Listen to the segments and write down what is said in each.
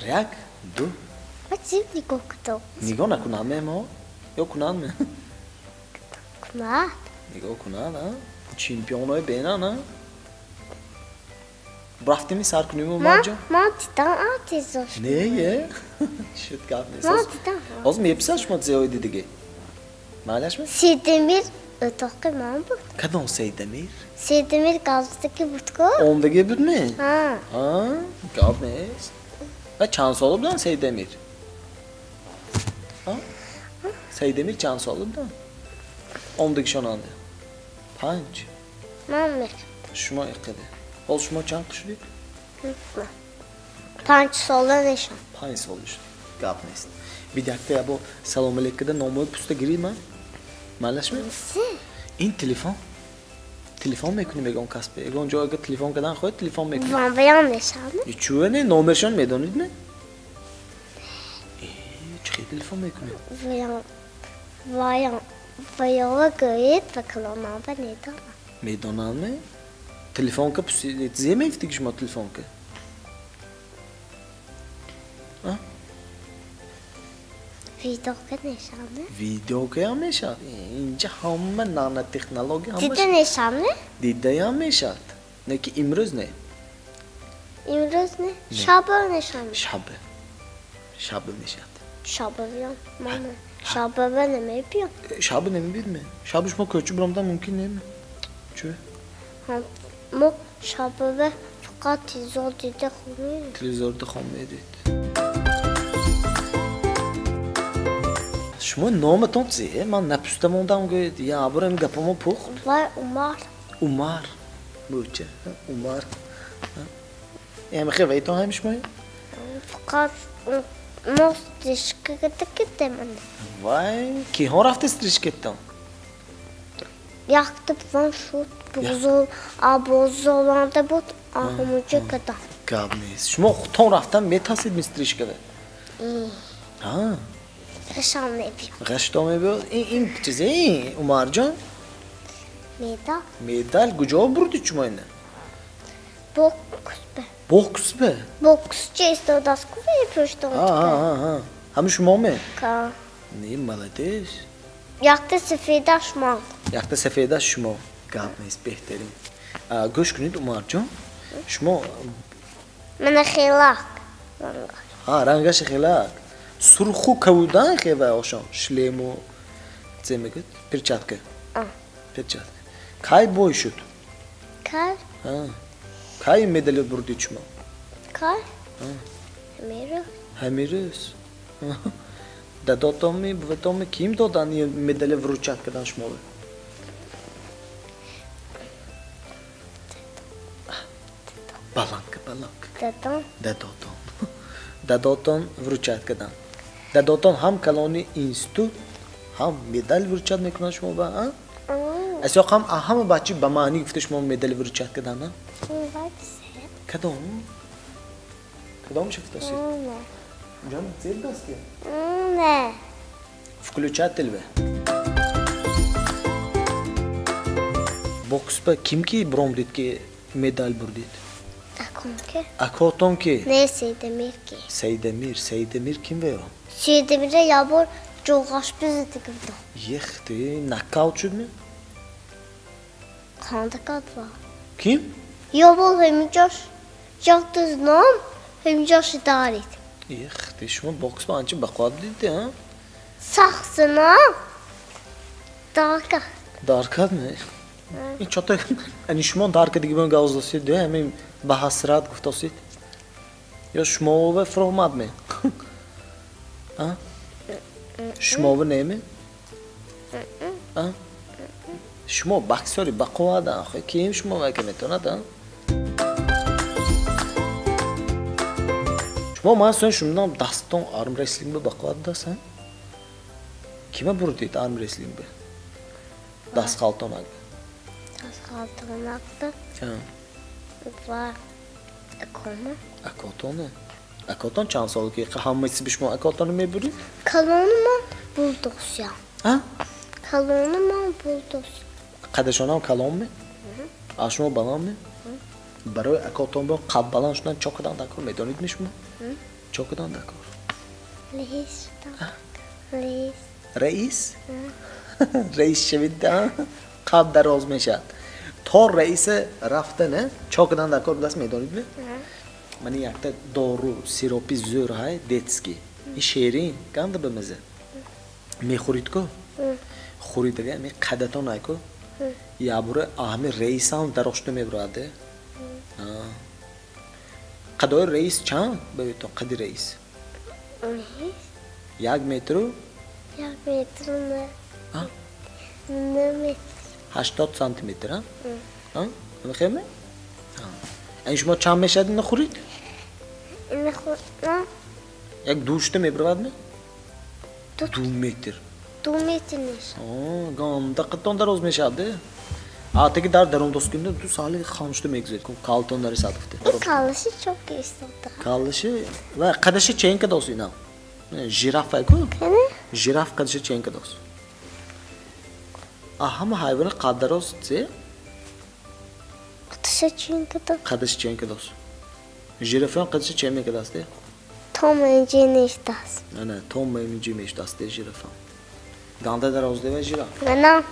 Як, ду. Ма чӣ нигоҳ кунам? Нигоҳ накунам мо? Ё кунам? Кунад. Нигоҳ кунад, а? Чемпионҳои бенан, а? Рафтеми сар кунем, Умарҷон? Ман дидам, а тезош. Не, е? Шуд, гап нест. Ман дидам. Ҳозир меписад шумо зиёи дидагӣ? Майлашми? Сейдамир отоқи ман буд. Кадом Сейдамир? Сейдамир галстуки буд-ку. Омдагӣ будми? Ҳа. А, гап нест. Ва чанд сола будан Сейдамир? А? Сейдамир чанд сола будан? Омдагишонанда? 5. Ман меқидам. Шумо иқиди. Ҳол шумо чанд шудед? 5 сола нешам. 5 сола шуд. Гап нест. Бидакта ябо салом алейкум номои пуста гирӣ ман? Майлашми? Ин телефон? Телефон мекунем ягон касбе. Ягон ҷо агар телефон кардан хоҳед, телефон мекунем. Вам баян мешавад? Чӯ не, номершон медонед ме? Э, чӣ хел телефон мекунед? Ваян, ваян, ваява гӯед ва калонава медонам. Медонам ме? Телефон ка пусид, зе мегуфтӣ ки шумо телефон ка? А? Видео ка мешавад? Видео каям мешавад. Инҷа ҳама нанотехнология ҳама. Дида мешавад? Дидаям мешавад. Не ки имрӯз не. Имрӯз не? Шаба мешавад? Шаба. Шаба мешавад. Шаба биём. Ман шаба намебиём. Шаба намебиёд? Шаба шумо кӯча биромдан мумкин неме? Чӯ? Мо шаба фақат телевизор дида хом мерем. Телевизор дида хом меред. Шумо номатон чие? Ман напуста мондам гӯед. Я бурам гапамо пухт. Вай Умар. Умар. Буча. Умар. Эм хе вайтон ҳам шумо? Фақат мо стрижка кардем. Вай, киҳо рафте стрижка кардам? Якта бувам шуд, бузул, абозоланда буд, ҳамонҷо кардам. Гап нест. Шумо худтон рафтан метасид ми стрижкада? А? Ғашам мебиёд. Ғаштон мебиёд? Ин чизе, Умарҷон? Медал. Медал куҷо бурдид шумо ина? Бокс бе. Бокс бе? Бокс че истодаст ку пуштон? А. Ҳамин шумо ме? Ка. Не, молодец. Якта сафедаш ман. Якта сафедаш шумо. Гап нест, беҳтарин. Гӯш кунед, Умарҷон. Шумо мана хелак рангаш. Ҳа, рангаша хелак. Сурху кавудан хева ошон шлему зе мегӯяд? Перчатка. Перчатка. Кай бой шуд? Кай? Ҳа. Кай медали бурдид шумо? Кай? Ҳамин рӯз. Ҳамин рӯз. Дадотонми, буватонми ким додан ин медали вручат кардан шуморо? Баланка, баланка. Дадон. Дадотон. Дадотон вручат кардан. Дадотон ҳам калони институт, ҳам медал вручат мекунад шумо ба, а? Асоқ ҳам ҳама бачи ба маъни гуфта шумо медал вручат кардан, а? Кадом? Кадом шифтосид? Ҷон, зер даст ки? Не. Включатель бе. Бокс ба ким ки бромдид ки медал бурдид? Аком ки? Акотон ки? Не, Сейдамир ки. Сейдамир, Сейдамир ким веё? Сейдамира ябор ҷоғаш бизиди гуфтам. Ехти, нокаут шуд ми? Қанда кард ва? Ким? Ябор ҳаминҷош якта ном ҳаминҷош дарид. Ехти, шумо бокс ба анча бақувват будед, а? Сахт занам дар кард. Дар кард не? Ин чото ани шумо дар кардиги бон гавз досид, де ҳамин ба ҳасрат гуфтосид? Ё шумове фуромад ме? А? Шумове неме? А? Шумо боксёри бақувват, охе ким шумо ка метавонад, а? Шумо ман сон шумдам дастон армрестлинг ба бақувват даст, а? Кима бурдид армрестлинг ба? Даст қалтонак. Даст қалтонак ба? Ва акома. Акотоне? Акотон чанд сол ки ҳамаи чизи шумо акотоно мебурид? Калонумон булдосия. А? Калонумон булдосия. Қадашонам калон ме? А шумо баланд ме? Барои акотон бо қад баланд шудан чо кардан даркор медонид ми шумо? Чо кудан дар кор? Раис шудам. Раис. Раис? Раис шавид, қад дароз мешавад. То раиса рафтана чо кудан дар кор будаст, медонид ме? Мани якта дору сиропи зӯр ҳай, детский. Ин шерин, ганда ба маза. Мехӯрид ку? Хӯридага ами қадатон ай ку? Ябура ами раисам дарошта мебурад. Қадои раис чанд? Бавитон қади раис. 1 метру? 1 метру не. 9 метр. 80 сантиметр, а? А? Мехеме? Ин шумо чанд мешавад ина хӯрид? Ина хӯрд. Як душта мебурад ме? 2 метр. 2 метр мешавад. Ганда қадтон дароз мешавад, де? А теги дар даром доскунда ду соли хомшта мегузаред, калтон дар сад гуфте. Каллаши чок истода. Каллаши ва қадаши чен кадос ина? Жираф ай ку? Жираф қадаши чен кадос? А ҳама ҳайвони қад дароз це? Қадаши чен кадос? Қадаши чен кадос? Жирафон қадаши чен мекадаст, де? Том инҷи мештаст. Ана, том инҷи мештаст, де жирафон. Ганда дароз де ва жираф? Ана,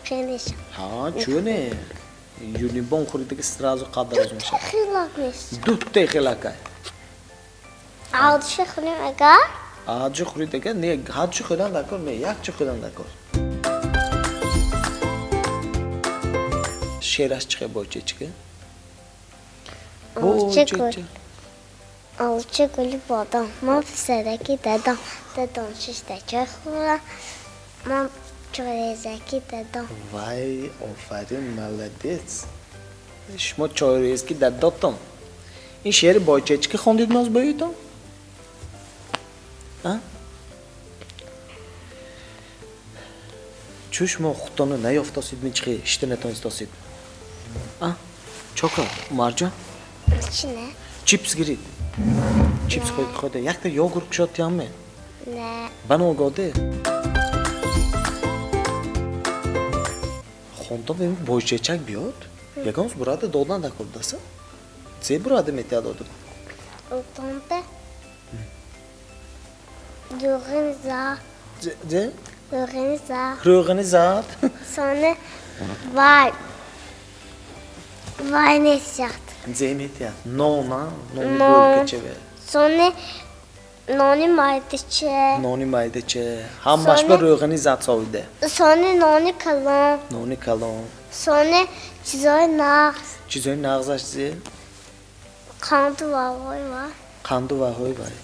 конечно. Ҳа, чӯне? Юнибон хӯридаги сразу қад дароз мешавад. Ду хелак мешавад. Ду хелак ай. Ҳадши хӯрем агар? Ҳадши хӯрид агар? Не, ҳадши хӯрдан дар кор не, якчи хӯрдан дар кор. Шеъраш чӣ бойчечка? Бойчечка. Олча гули бодом, ман писараки дадом, дадом шишта чой хӯрам, ман чойрезаки дадом. Вай, офарин, молодец. Шумо чойрезки дадотон. Ин шеъри бойчечка хондид ноз боитон? А? Чӯ шумо худтонро наёфтосид, мичхи шита натонистосид? А? Чо кар, Умарҷон? Чи не? Чипс гирид. Чипс хӯрда, якта йогурт кушод тиямме? Не. Ба ногоде? Хондом эми бойчечак биёд, ягон бурада додан дар кор будаса? Зе бурада метиҳад одам? Одамда рӯғани зад. Зе? Рӯғани зад. Рӯғани зад? Сони вай. Вай метиҳад. Зе метиҳад? Нон, а? Нони бӯлкачаве. Сони нони майдача. Нони майдача. Ҳамаш ба рӯғани зад совида. Сони нони калон. Нони калон. Сони чизои нағз. Чизои нағзаш зе? Қанду ваҳой вай. Қанду ваҳой вай.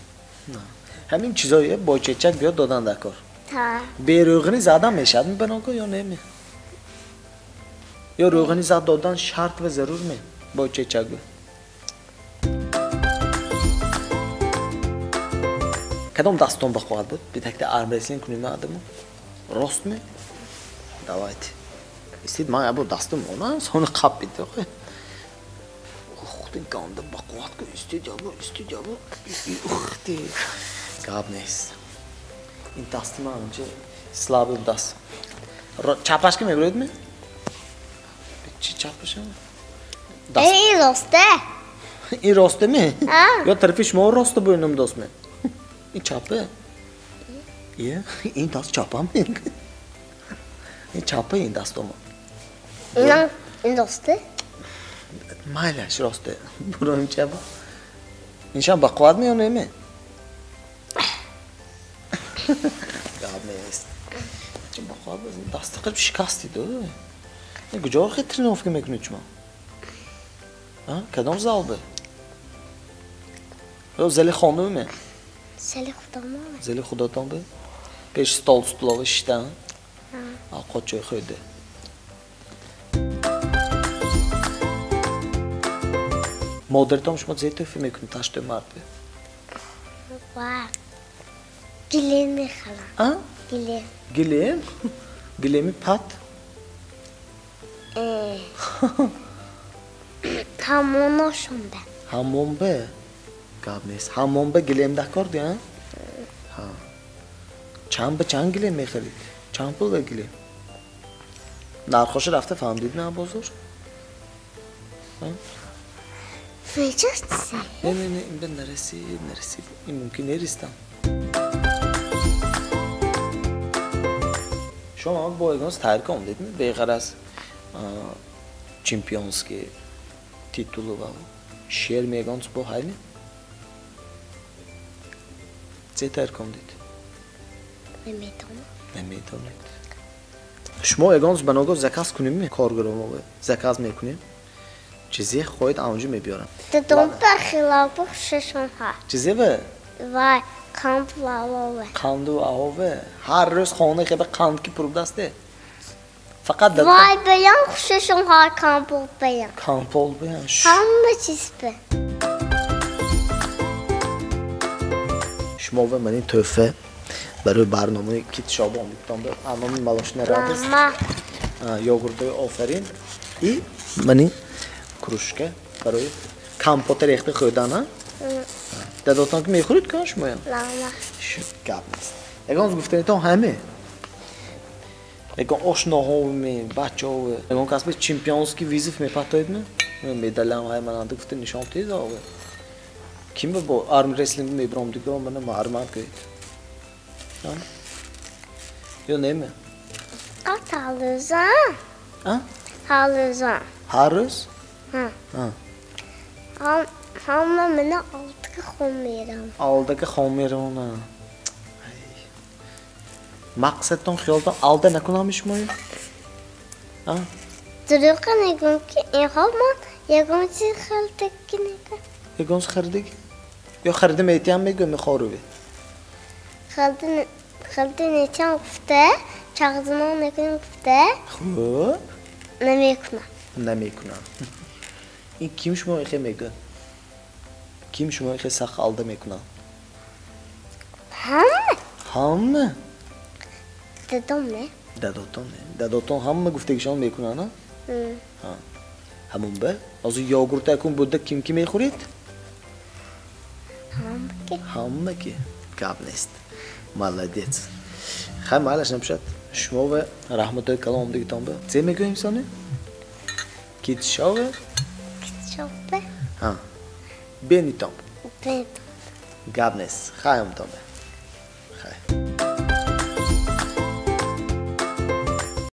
Ҳамин чизое бойчечак биёд додан дар кор. Ҳа. Бе рӯғани задам мешавад мебаноко ё не ме? Ё рӯғани зад додан шарт ва зарур ме бойчечак бе? Кадом дастон ба хоҳад буд? Битакта армреслинг кунем на адамо? Рост ме? Давайте. Истид ман ябо дастум она сони қап бит. Ух ты, ганда ба қувват ку истид ябо, истид ябо. Ух ты. Гап нест. Ин дасти ман анча слабый даст. Чапаш ки мегӯед ме? Чи чапаш? Ин росте. Ин росте ме? Ё тарафи шумо росте бо инам дост ме? Ин чапе? Е, ин даст чапам. Ин чапе ин дастомо. Ин росте? Майлаш росте. Буроим чапа. Иншам ба қувват ме ё не ме? Гап нест. Чун ба қувват даста қариб шикастид. Куҷо хе тренировка мекунед шумо? Кадом зал бе? Ё зали хонуме ме? Зали худомо. Зали худотон бе? Пеш стол стулова шиштан? Овқот чой хӯрда. Модаратон шумо зе тӯҳфа мекунед таштои мард бе? Ва. Гилем мехарам. А? Гилем. Гилем? Гилеми пат? Ҳамоношон бе. Ҳамон бе? Гап нест. Ҳамон бе гилем дар кор ди, а? Ҳа. Чанд ба чанд гилем мехарид? Чанд пул ба гилем? Нархоша рафта фаҳмдид на бозор? Мечастсе? Не, не, не, ин нарасид, нарасид. Ин мумкин неристам. Шумо бо ягон тайёр кун дидми? Беғараз чемпионский титулу ва шер мегон бо ҳайми? Це тайёр кун дид? Намедонам. Намедонед. Шумо ягон баного заказ кунем коргаромо заказ мекунем? Чизе хоҳед анҷо мебиёрам. Дадом ба хилоф шашон ҳа. Чизе ба? Вай, қанд ва авове. Қанду авове. Ҳар рӯз хона хеба қанд ки пур будасте. Фақат дадом. Вай, баян хушашон ҳа компот баян. Компот баян. Ҳама чиз ба. Шумо ба ман ин тӯҳфа барои барномаи китшобон битон ба аноми малошна радост. Йогуртои офарин и ман ин кружка барои компота рехта хӯрдан, а? Дадотон ки мехӯред кан шумоям? Лама. Шуд, гап нест. Ягон гуфтанитон ҳаме? Ягон ошноҳоме, бачаҳове, ягон кас ба чемпионский визов мепатоед ме? Медалам ҳай мананда гуфта нишон тед ове. Ким ба бо армрестлинг мебиром диго мана марман кӯед? Ё неме? Фақат ҳар рӯза. А? Ҳар рӯза. Ҳар рӯз? Ҳа. Ҳама мана олдига хон мерам. Олдига хон мерона. Мақсадтон хиёлтон алда накунам шумоё? А? Дурӯғ мегӯям ки инҳо ман ягон чиз харидагӣ накардам. Ягон чиз харидагӣ? Ё харида метиҳам мегӯям мехоруви? Харида метиҳам гуфта, чағзинон мекунем гуфта. Хуб. Намекунам. Намекунам. Ин ким шумо ихе мегӯяд? Ким шумо ихе сахт алда мекунад? Ҳама. Ҳама? Дадом не? Дадотон не? Дадотон ҳама гуфтагишон мекунанд, а? Ҳа. Ҳамон ба? Ҳозир йогурт акун буда ким ки мехӯред? Ҳама ки. Ҳама ки. Гап нест. Молодец. Хай майлаш набошад. Шумо ва раҳматои калон омдагитон ба. Це мегӯем соне? Китшове? Китшове. Ҳа. Бенитон. Бенитон. Гап нест. Хай омтон ба.